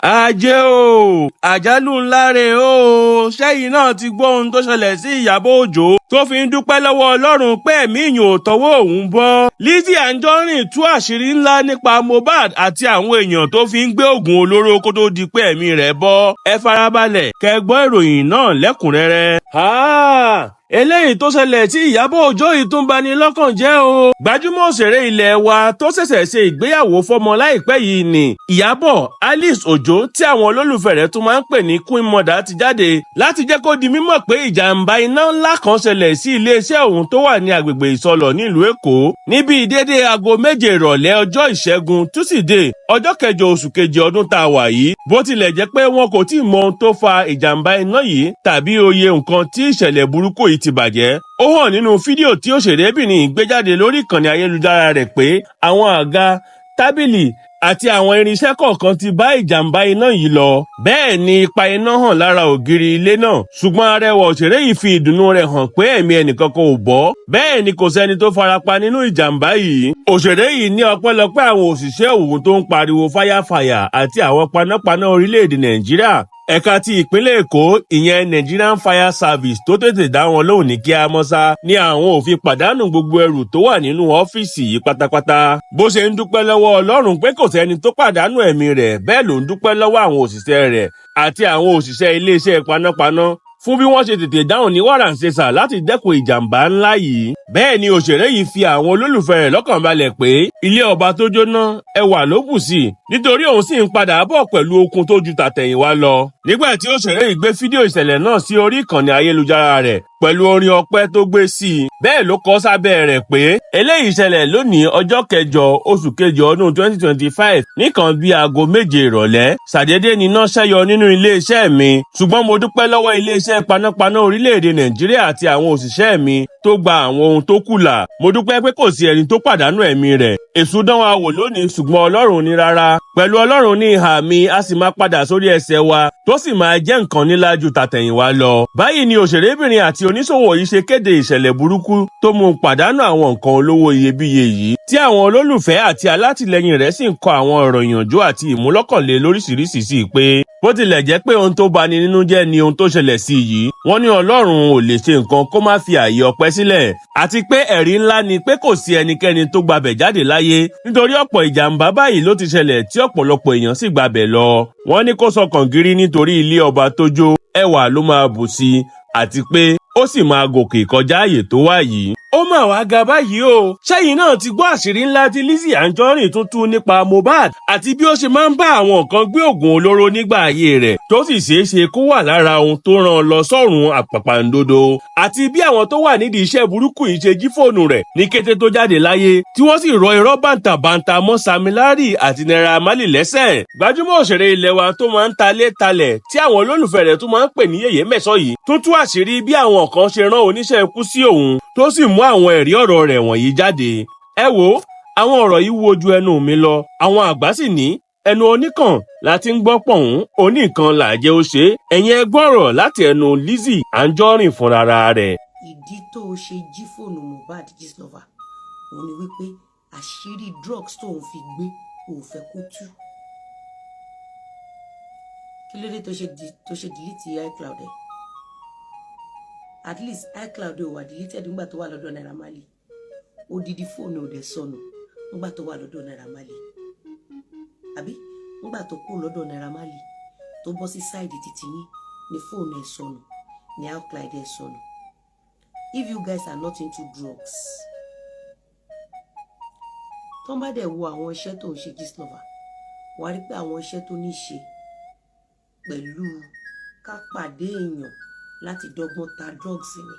Ajé o, àjálù ńlá rèé o. Ṣẹ́yìn náà ti gbọ́ ohun tó ṣẹlẹ̀ sí Ìyábọ̀ Òjó tó fi ń dúpẹ́ lọ́wọ́ Ọlọ́run pé ẹ̀mí ìyàn ò tọwọ́ òun bọ́. Lizzy Anjorin tú àṣírí ńlá nípa Mohbad àti àwọn èèyàn tó fi ń gbé oògùn olóró kó tó di pé ẹ̀mí rẹ̀ bọ́. Ẹ farabalẹ̀ kẹ́ gbọ́ ìròyìn náà lẹ́kùnrẹ́rẹ́. Eléyìí tó ṣẹlẹ̀ tí Ìyábọ̀ Òjó yìí tún bani lọ́kàn jẹ́ o. Gbajúmọ̀ òṣèré ilẹ̀ wa tó ṣẹ̀ṣẹ̀ ṣe ìgbéyàwó fọ́mọ láìpẹ́ yìí ni Ìyábọ̀ Alice Òjó, tí àwọn olólùfẹ́ rẹ̀ tún máa ń pè ní Queen Mother, ti jáde láti jẹ́ kó di mímọ̀ pé ìjàmbá iná ńlá kan ṣẹlẹ̀ sí iléeṣẹ́ òun tó wà ní agbègbè Ìsọlọ̀ nílùú Èkó níbi dédé aago 7 ìrọ̀lẹ́ ọjọ́ Ìṣẹ́gun Túsídẹ̀ẹ́, ọjọ́ 8 oṣù keje ọdún tá a wà yìí. Bó tilẹ̀ jẹ́ pé wọn kò tí ì mọ ohun tó fa ìjàmbá iná yìí tàbí oye nǹkan tí ìṣẹ̀lẹ̀ burúkú yìí ti bàjẹ́, ó hàn nínú fídíò tí òṣèrébìnrin gbé jáde lórí ìkànnì ayélujára rẹ̀ pé àwọn àga, tábìlì àti àwọn irinṣẹ́ kọ̀ọ̀kan ti bá ìjàmbá iná yìí lọ. Bẹ́ẹ̀ ni ipa iná hàn lára ògiri ilé náà. Ṣùgbọ́n arẹwà òṣèré yìí fi ìdùnnú rẹ̀ hàn pé ẹ̀mí ẹnìkankan ò bọ́. Bẹ́ẹ̀ ni kò sẹ́ni tó farapa nínú ìjàmbá yìí. Òṣèré yìí ní ọpẹ́lọpẹ́ àwọn òṣìṣẹ́ òun tó ń pariwo fáyàfàyà àti àwọn panápaná orílẹ̀-èdè Nàìjíríà ẹ̀ka ti ìpínlẹ̀ Èkó, ìyẹn Nigerian Fire Service, tó tètè dá wọn lóhùn ní kíá mọ́sá ní àwọn ò fi pàdánù gbogbo ẹrù tó wà nínú ọ́fíìsì yìí pátápátá. Bó ṣe ń dúpẹ́ lọ́wọ́ Ọlọ́run pé kò sẹ́ni tó pàdánù ẹ̀mí rẹ̀, bẹ́ẹ̀ ló ń dúpẹ́ lọ́wọ́ àwọn òṣìṣẹ́ rẹ̀ àti àwọn òṣìṣẹ́ iléeṣẹ́ panápaná fún bí wọ́n ṣe tètè dáhùn ní wàràǹṣeṣà láti dẹ́kun ìjàmbá ńlá yìí. Bẹ́ẹ̀ ni òṣèré yìí fi àwọn olólùfẹ́ rẹ̀ lọ́kàn balẹ̀ pé ilé ọba tó jóná, ẹwà ló bù sí i, nítorí òun sì ń padà bọ̀ pẹ̀lú okun tó ju tàtẹ̀yìnwá lọ. Nígbà tí òṣèré yìí gbé fídíò ìṣẹ̀lẹ̀ náà sí orí ìkànnì ayélujára rẹ̀ pẹ̀lú orin ọpẹ́ tó gbé sí i, bẹ́ẹ̀ ló kọ sábẹ́ rẹ̀ pé eléyìí ṣẹlẹ̀ lónìí, ọjọ́ 8 oṣù kejì ọdún 2025, nìkan bíi aago 7 ìrọ̀lẹ́. Ṣàdédé níná ṣẹ́yọ nínú iléeṣẹ́ mi, ṣùgbọ́n mo dúpẹ́ lọ́wọ́ iléeṣẹ́ panápaná orílẹ̀-èdè Nàìjíríà àti àwọn òṣìṣẹ́ mi tó gba àwọn ohun tó kù là. Mo dúpẹ́ pé kò sí ẹni tó pàdánù ẹ̀mí rẹ̀. Èṣù dán wa wò lónìí, ṣùgbọ́n Ọlọ́run ní rárá. Pẹ̀lú Ọlọ́run ní ìhà mi, a sì máa padà sórí ẹsẹ̀ wa, tó sì máa jẹ́ nǹkan nílá ju tàtẹ̀yìnwá lọ. Báyìí ni òṣèrébìnrin àti oníṣòwò yìí ṣe kéde ìṣẹ̀lẹ̀ burúkú tó mú un pàdánù àwọn nǹkan olówó iyebíye yìí, tí àwọn olólùfẹ́ àti alátìlẹyìn rẹ̀ sì ń kọ àwọn ọ̀rọ̀ ìyànjú àti ìmúlọ́kànlé lóríṣiríṣi sí i pé bó tilẹ̀ jẹ́ pé ohun tó bani nínú jẹ́ ni ohun tó ṣẹlẹ̀ sí yìí, wọ́n ní Ọlọ́run ò lè ṣe nǹkan kó má fi ààyè ọpẹ́ sílẹ̀, àti pé ẹ̀rí ńlá ni pé kò sí ẹnikẹ́ni tó gbabẹ̀ jáde láyé, nítorí ọ̀pọ̀ ìjàmbá báyìí ló ti ṣẹlẹ̀ tí ọ̀pọ̀lọpọ̀ èèyàn sì gbabẹ̀ lọ. Wọ́n ní kó sọkàn gírí, nítorí ilé ọba tó jó, ẹwà ló máa bù sí i, àti pé ó sì máa gòkè kọjá àyè tó wà yìí. Ó mà wá ga báyìí o. Ṣẹ́yìn náà ti gbọ́ àṣírí ńlá tí Lizzy Anjorin tún nípa Mohbad àti bí ó ṣe máa ń bá àwọn kan gbé oògùn olóró nígbà ayé rẹ̀, tó sì ṣeé ṣe kó wà lára ohun tó rán lọ sọ́run àpàpàǹdodo, àti bí àwọn tó wà nídìí iṣẹ́ burúkú yìí ṣe jí fóònù rẹ̀ ní kété tó jáde láyé, tí wọ́n sì rọ irọ́ bàǹtàbàǹtà mọ́ Sam Larry àti Naira Marley lẹ́sẹ̀? Gbajúmọ̀ òṣèré ilẹ̀ wa tó máa ń talé talẹ̀, tí àwọn olólùfẹ́ rẹ̀ tún máa ń pè ní Yèyé Mẹ̀sọ́ yìí, tún tú àṣírí bí àwọn kan ṣe rán oníṣẹ́ ikú sí òun, tó sì mú àwọn ẹ̀rí ọ̀rọ̀ rẹ̀ wọ̀nyí jáde. Ẹ wo, àwọn ọ̀rọ̀ yìí wo ju ẹnu mi lọ. Àwọn àgbà sì ní ẹnu oníkàn láti ń gbọ́ pọ̀hún, oníkan là jẹ́ ó ṣe. Ẹ̀yin ẹ gbọ́rọ̀ láti ẹnu Lizzy Anjorin fúnra rẹ̀. Ìdí tó o ṣe jí fóònù Mohbad, Gistlover, òun ni wípé àṣírí drugs tó ń fi gbé, ò fẹ́ kó tú. Kí ló dé tó ṣe delete iCloud ẹ? At least iCloud ò wà deleted nígbà tó wà lọ́dọ̀ Naira Marley. Odidi fóònù ò dẹ̀ sọnù nígbà tó wà lọ́dọ̀ Naira Marley, àbí nígbà tó kú lọ́dọ̀ Naira Marley, tó bọ́ sí side títí yín ní fóònù ẹ̀ sọnù, ní iCloud ẹ̀ sọnù. If you guys are not into drugs, tó ń bá dẹ̀ wo àwọn iṣẹ́ tó ń ṣe, Gistlover, wàá rí pé àwọn iṣẹ́ tó ní ṣe pẹ̀lú ká pàdé èèyàn láti dọ́gbọ́n ta drugs ni.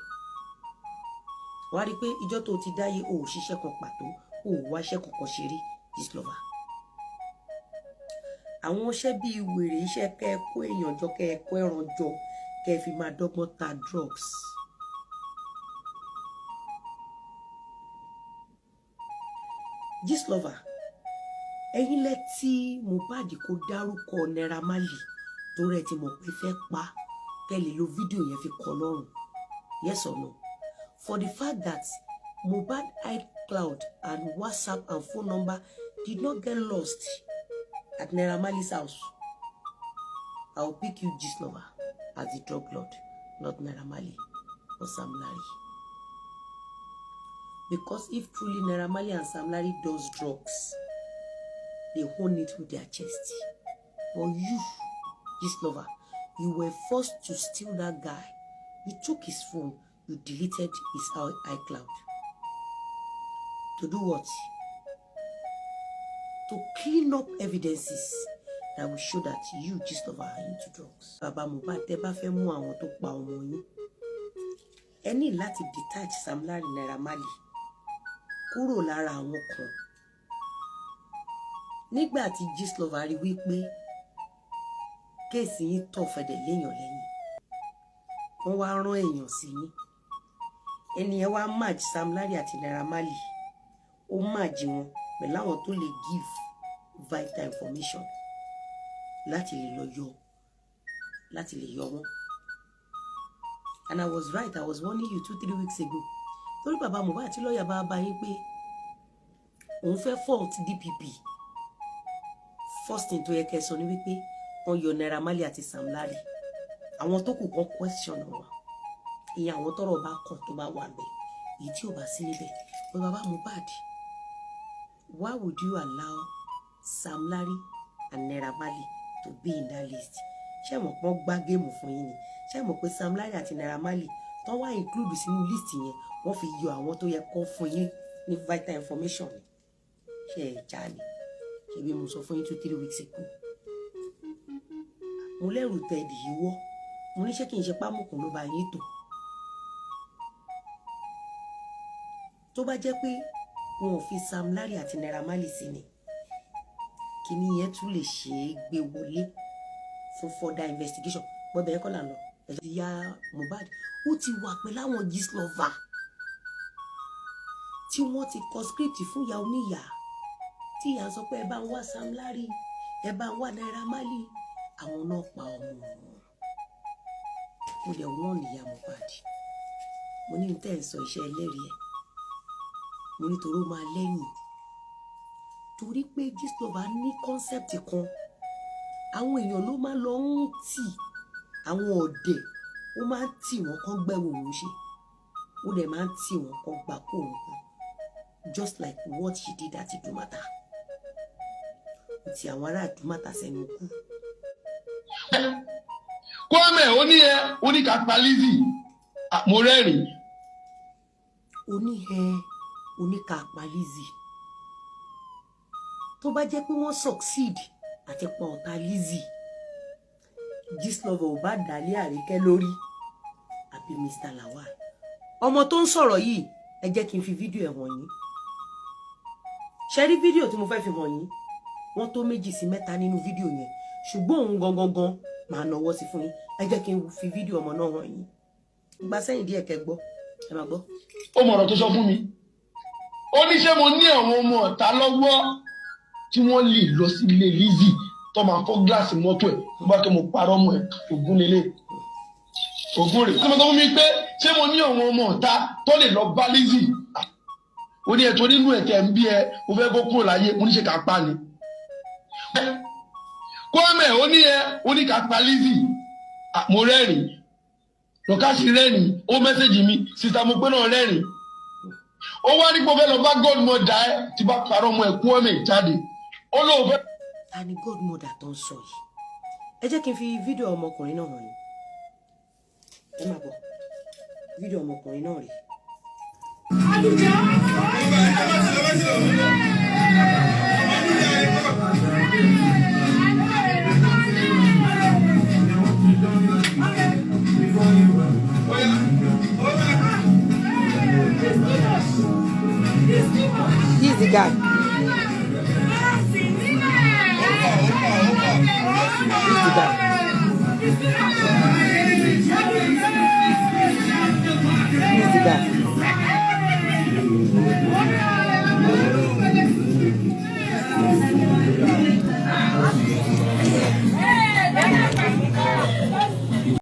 Wàá rí pé ìjọ́ tó ti dáyé, o ò ṣiṣẹ́ kan pàtó, o ò wáṣẹ́ kankan ṣe rí, Gistlover. Àwọn iṣẹ́ bíi wèrè, iṣẹ́ kẹ́ ẹ kó èèyàn jọ, kẹ́ ẹ kó ẹran jọ, kẹ́ ẹ fi máa dọ́gbọ́n ta drugs. Gistlover, ẹ̀yin lẹ tí Mohbad kó dárúkọ Naira Marley, torí ẹ ti mọ̀ pé fẹ́ pa, kẹ́ lè lo fídíò yẹn fi kọ́ lọ́rùn. Yes or no? For the fact that Mohbad iCloud and WhatsApp and phone number did not get lost at Naira Marley's house. I will pick you, Gistlover, as the drug lord, not Naira Marley or Sam Larry. Because if truly Naira Marley and Sam Larry does drugs, they own it with their chest. But you, Gistlover, you were forced to steal that guy. You took his phone, you deleted his iCloud. To do what? To clean up evidences that will show that you, Gistlover, are into drugs. Baba Mohbad, tẹ́ bá fẹ́ mú àwọn tó pa ọmọ yín, ẹ ní láti detach Sam Larry, Naira Marley kúrò lára àwọn kan. Nígbà tí Gistlover rí wípé case yín tọ̀ fẹ̀dẹ̀ léèyàn lẹ́yìn, wọ́n wá rán èèyàn sí yín. Ẹni yẹn wá match Sam Larry àti Naira Marley, ó match wọn pẹ̀lú àwọn tó lè give vital information láti lè lọ yọ, láti lè yọ wọn. And I was right. I was warning you 2, 3 weeks ago, torí bàbá Mohbad, tí lọ́ọ̀yà bá bá yín pé òun fẹ́ fault DPP, first thing tó yẹ kẹ́ sọ ni wípé wọ́n yọ Naira Marley àti Sam Larry. Àwọn tó kù kan question wọn, ìyẹn àwọn tọ́rọ̀ bá kàn tó bá wà bẹ́ẹ̀, èyí tí ò bá sí níbẹ̀. But bàbá Mohbad, why would you allow Sam Larry and Naira Marley to be in that list? Ṣé mọ̀ pọ́n gbá game fún yín ni? Ṣé mọ̀ pé Sam Larry àti Naira Marley tó wá include sínú list yẹn, wọ́n fi yọ àwọn tó yẹ kó fún yín ní vital information ni? Ṣé ẹ já ni? Ṣe bí mo sọ fún yín 2, 3 weeks ago, mo lẹ́rù tẹ ẹ̀dì yìí wọ́. Mo ní ṣé kí n ṣe pámùkùn ló bá yín tò? Tó bá jẹ́ pé wọn ò fi Sam Larry àti Naira Marley sí ni, kíní yẹn tún lè ṣe é gbé wọlé fún further investigation. Gbọ́dọ̀ ẹ kọ́ là ń lọ. Ìyá Mohbad, ó ti wà pẹ̀lú àwọn Gistlover tí wọ́n ti kọ script fún ìyá oníyà, tí ìyá sọ pé ẹ bá ń wá Sam Larry, ẹ bá ń wá Naira Marley, àwọn náà pa ọmọ wọn. Mo dẹ̀ wọ́n ìyá Mohbad, mo ní tẹ́ ẹ̀ sọ iṣẹ́ ẹlẹ́rìí ẹ̀, mo ní torí ó máa lẹ́yìn, torí pé Gistlover ní concept kan. Àwọn èèyàn ló máa lọ ń tì, àwọn ọ̀dẹ̀, ó máa ń tì wọ́n kán gbẹ̀wò òun ṣe, ó dẹ̀ máa ń tì wọ́n kán gbà kó òun kú, just like what she did at Idumata. Ó ti àwọn ará Idumata sẹ́nu kú. Kwame, ó ní ẹ ó ní ká pa Lizzy. Mo rẹ́rìn. Ó ní ẹ oníkà pa Lizzy. Tó bá jẹ́ pé wọ́n succeed àti pa ọ̀tá Lizzy, Gistlover ò bá dàlẹ́ Àríkẹ́ lórí àbí Mr. Lawal. Ọmọ tó ń sọ̀rọ̀ yìí, ẹ jẹ́ kí n fi fídíò ẹ̀ hàn yín. Ṣe rí fídíò tí mo fẹ́ fi hàn yín, wọ́n tó méjì sí mẹ́ta nínú fídíò yẹn, ṣùgbọ́n òun gangan gan máa nọwọ́ sí fún yín. Ẹ jẹ́ kí n fi fídíò ọmọ náà hàn yín. Gba sẹ́yìn díẹ̀ kẹ́ gbọ́, ẹ máa gbọ́. Ó mọ ọ̀rọ̀ tó sọ fún mi. Ó ní ṣé mo ní àwọn ọmọ ọ̀tá lọ́wọ́ tí wọ́n lè lọ sí ilé Lizzy tó máa fọ́ gíláàsì mọ́tò ẹ̀, tó bá kí mo parọ́ mọ́ ẹ̀, ògún lélẹ̀, ògún rè. Tí mo sọ fún mi pé ṣé mo ní àwọn ọmọ ọ̀tá tó lè lọ bá Lizzy? Ó ní ẹ̀ tó nínú ẹ̀tẹ̀ ń bí ẹ, ó fẹ́ kó kúrò láyé. Mo ní ṣe ká pa ni. Kwame, ó ní ẹ ó ní ká pa Lizzy. Mo rẹ́rìn, lọ́kàsí rẹ́rìn, ó message mi, sister mo pé náà rẹ́rìn. Ó wá ní pé ó fẹ́ lọ bá godmother ẹ, tí bá parọ́ ọmọ ẹ̀, Kwame jáde, ó lóun fẹ́. Ta ni godmother tó ń sọ yìí? Ẹ jẹ́ kí n fi fídíò ọmọkùnrin náà hàn yín. Ẹ máa bọ̀, fídíò ọmọkùnrin náà rèé. This is the guy. This is the guy.